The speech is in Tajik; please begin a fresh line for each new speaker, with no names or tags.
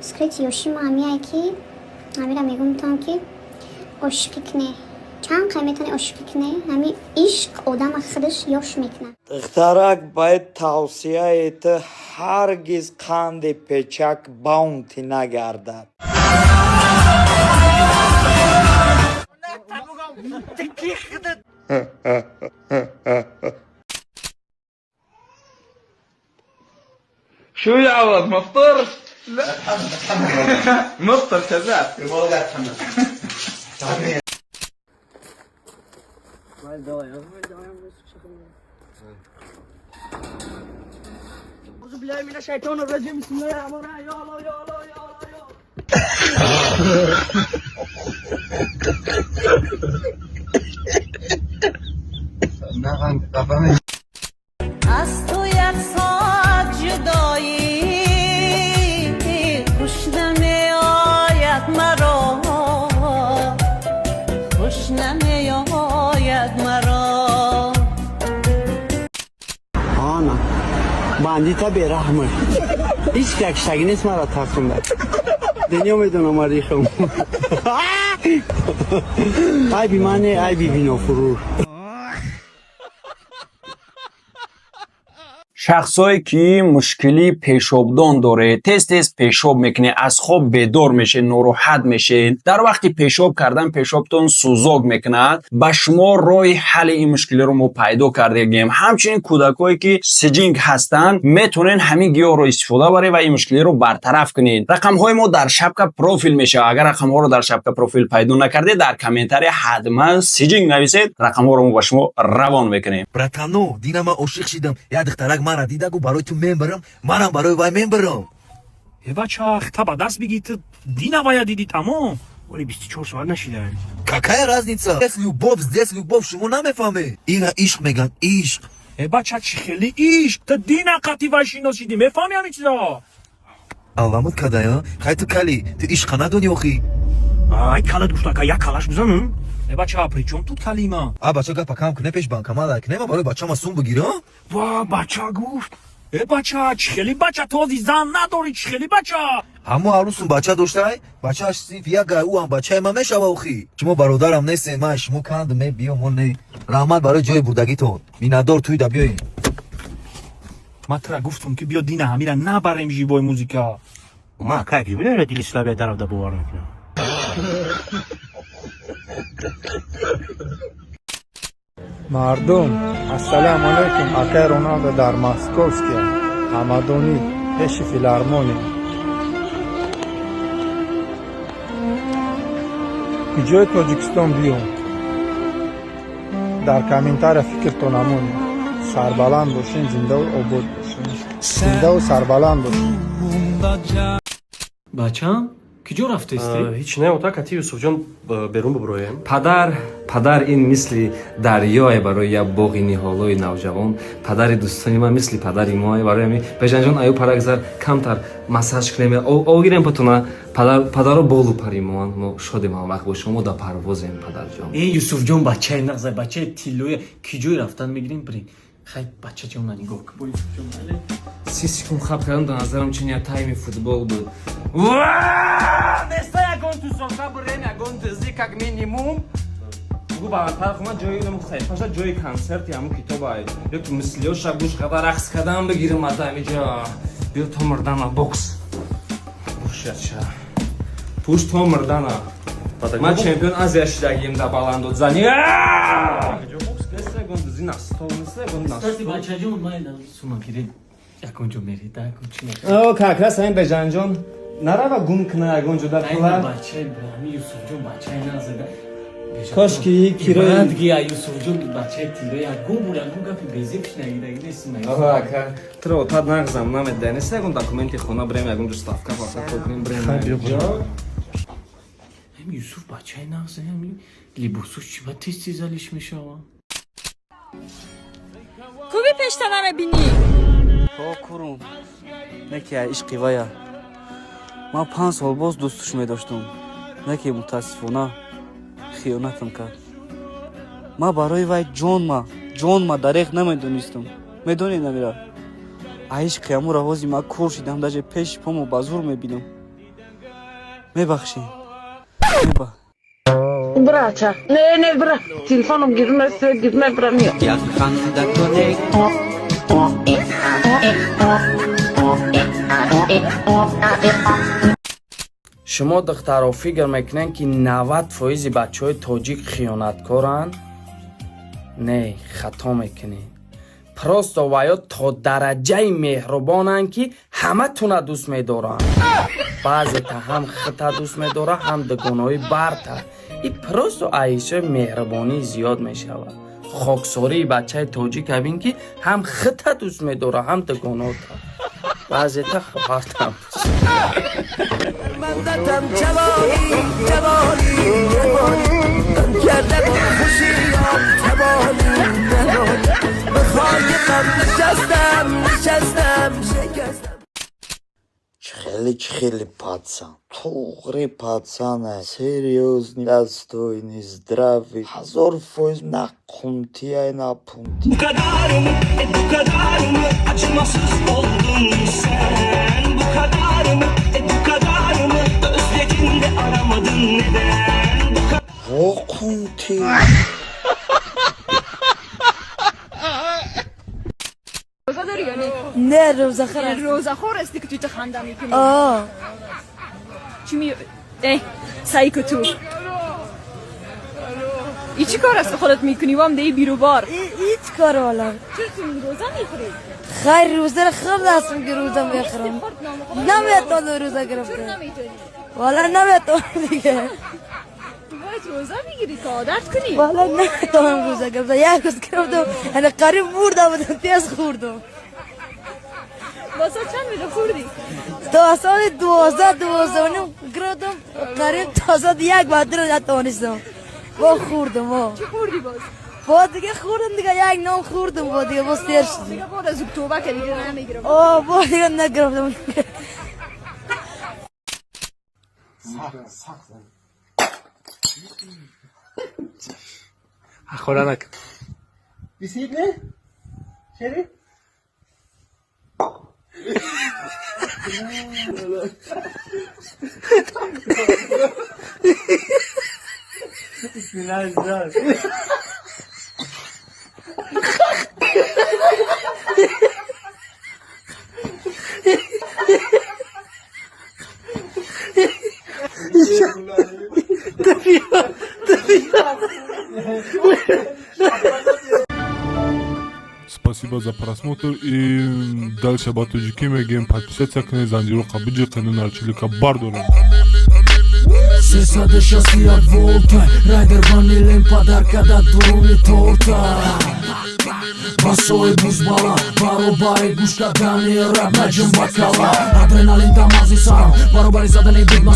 Секрети ёшӣ ма ҳамияе, ки ҳамира мегумтон, ки ошиқӣ кунӣ, чанд қай метавонӣ ошиқӣ кунӣ, ҳами ишқ одама худаш ёш мекунад.
Духтарак, бояд тавсияи ту ҳаргиз қанди печак Баунти нагардад.
شو يا عوض، ما فطرت؟ لا، مفطر كذاب.
Аз ту як соат ҷудоӣ хуш намеояд маро, хуш намеояд маро.
Ана бандита бераҳма, ҳеҷ як шаги нест мара тарсонда. Дунё медонам, марихам. Айби мане, айби бинофурур.
Шахсое ки мушкилии пешобдон доред, тез тез пешоб мекунед, аз хоб бедор мешед, нороҳат мешед, дар вақти пешоб кардан пешобтон сӯзок мекунад, ба шумо роҳи ҳалли ин мушкилиро мо пайдо кардагем. Ҳамчунин кӯдакое ки сиҷинг ҳастанд, метавонед ҳамин гиёҳро истифода баред ва ин мушкилиро бартараф кунед. Рақамҳои мо дар шапка профил мешавад. Агар рақамҳоро дар шапка профил пайдо накардед, дар комментария ҳатман «сиҷинг» нависед, рақамҳоро мо ба шумо равон мекунем.
Братано, дина ман ошиқ шидам. Як духтарак мара дида, гу: «Барои ту мебарам». Манам барои вай мебарам.
Э, бача, та ба даст бигӣ, ту дина вая дидӣ, тамом, вале 24 соат нашидаем.
Какая разница? Здесь любовь, здесь любовь, шумо намефаҳмед. Ира ишқ меган, ишқ.
Э, бача, чӣ хели ишқ? Ту дина қати вай шинос шидӣ, мефаҳмӣ ҳамин чизо?
Алламуд кадая. Хай, ту кали, ту ишқа надонӣ охи.
Ай, калат гуфта, ка як калаш бизанам. Э, бача, при чём тут калима?
А, бача, гапа кам куне, пеш банкомат кунема, барои бачама сум бигирам.
Ва, бача гуфт. Э, бача, чӣ хели бача? Този зан надорӣ, чӣ хели бача?
Ҳамо арӯсум бача доштай, бачааш синф як гай, ӯ ҳам бачаи ман мешава охи. Шумо бародарам нестем, ман шумо кандам, биё мо не. Раҳмат барои ҷои бурдагитон. Миннатдор, туйда биёед.
Ман тура гуфтам, ки биё, дина ҳамира набарем живой музыка.
Ма как бинера дили слабия даравда, бовар мекунам.
Мардум, ассалому алайкум! Акай Роналдо дар Московския ҳамадонӣ, пеши филармония. Куҷои Тоҷикистон биём? Дар комментария фикртон амонед. Сарбаланд бошен, зиндаву обод бошен, зиндаву сарбаланд бошен.
Бачам, куҷо рафтестӣ?
Ҳеҷ не, ота, кати Юсуфҷон берун буброем.
Падар, падар ин мисли дарёе барои як боғи ниҳолои навҷавон. Падари дӯстони ман мисли падари мо. Барои ҳамин, Бежанҷон, аю парагзар, камтар массаж кунем, огирем патуна. Падаро болу пари моанд, мо шодем ҳамвақт бо шумо, мо дар парвозем, падарҷон.
Э, Юсуфҷон бачаи нағзай, бачаи тиллоя. Куҷое рафтан мегирем, бирин. Хай, бачаҷона, нигоҳ кун бо Юсуфҷон, бале.
30 секунд хаб кардам, дар назарам чин як тайми футбол буд.
Неста ягон тусовка бурем, ягон дизӣ, как минимум.
Бугу баландтар хума, ҷои инам саҳифаша, ҷои консерти ҳамун китоба ё ки мислиёша гӯш карда, рақс кардан бигирам. Ата, ҳамиҷа биё, то мурдана бокс бошача, пуш то мурдана. Ман чемпион Азия шидагием дар баландодзанӣ. Неста ягон дизи настол, неста ягон
Кстати,
настол.
Бачаҷон, ман сума гирем, ягон ҷо мерида, ягон чи.
О, как раз ҳамин Бежанҷон нарава, гум куна ягон ҷо дар пула.
Бачаи ҳами Юсуфҷон бачаи нағзада.
Кошки кирои
Бадгия, Юсуфҷон бачаи тилло, ягон бор ягон гапи безеб шунавидаги нестим.
Аҳо, ака, туро отат нағзам намеда. Неста ягон документи хона, бирем ягон ҷо, ставка фақат кунем, бирем.
Ҳами Юсуф бачаи нағза, ҳами либосош чӣ ба тез тез алиш мешава?
Куби пешта намебинӣ?
То курум не ки ишқи вая. Ман 5 сол боз дӯстуш медоштум, не ки мутаассифона хиёнатам кард. Ман барои вай ҷонма, ҷонма дареғ намедонистам. Медонед, намира, а ишқи амура ҳози ман кур шидам, даже пеши помо ба зур мебинам. Мебахшӣ, меба.
Брача, не, не, бра, телефоном гирме, свет гирме, бра, миё.
Як ханда кунед.
Шумо, духтаро, фикр мекунед, ки 90 фоизи бачаҳои тоҷик хиёнаткоранд? Не, хато мекунед. Просто ваё то дараҷаи меҳрубонанд, ки ҳаматуна дӯст медоранд. Баъзета ҳам хита дӯст медорад, ҳам дугонаҳои барта. И просто аҳисои меҳрубонӣ зиёд мешавад. Хоксории бачаи тоҷик ҳабин, ки ҳам хита дӯст медорад, ҳам дугонота, баъзета хабартам.
جوانی جوانی جوانی کرده خوشیام توانی نوانی به خاک غم نشستم نشستم شکستم.
Хеле хеле пацан, туғри пацан, серьёзный, достойный, здравый, 1000% на қумтия, на пунти.
Bu kadar mı, e bu kadar mı acımasız oldun sen? Bu kadar mı, e bu kadar mı özledin de aramadın neden? Bu kadar.
Во, қумти.
روزه داری یا نه؟
نه، روزه خور.
روزه خور هستی که تو خنده میکنی؟
آه.
چی می اه سعی کو تو ای چی کار است خودت میکنی وام دی بیروبار؟
هیچ کار والا.
چرا تو روزه میخوری؟
خیر، روزه رو خیلی دستم که روزه میخورم، نمیتونم روزه گرفته.
چرا نمیتونی؟
والا نمیتونم دیگه.
تو باید روزه میگیری که عادت کنی.
والا نمیتونم روزه گرفتم. یک روز گرفتم، یعنی قریب مردم بودم، تیز خوردم.
واسه چند بجه خوردی؟
تا ساعت 12، 12:30 گرفتم. قریب تا ساعت 1 بعد رو نتوانستم با خوردم با.
چی خوردی باز؟
با دیگه خوردم دیگه، یک نان خوردم، با دیگه باز سیر شدیم.
دیگه بعد از توبه که دیگه نمیگیرم.
آه، با دیگه نگرفتم.
سخت.
خورا نکن.
نه شری. بسم الله.
Спасибо за просмотр и дальше ба тоҷикӣ мегӯем: подписаться кунед, занҷироқа биҷиқену нарчилика бардорем.
361 волта райдер ванилем падар када дуруни торта басои бузбала баробари гӯш кардани рап наҷм ба кала адреналин дар мағзи сарам баробари задани бигма.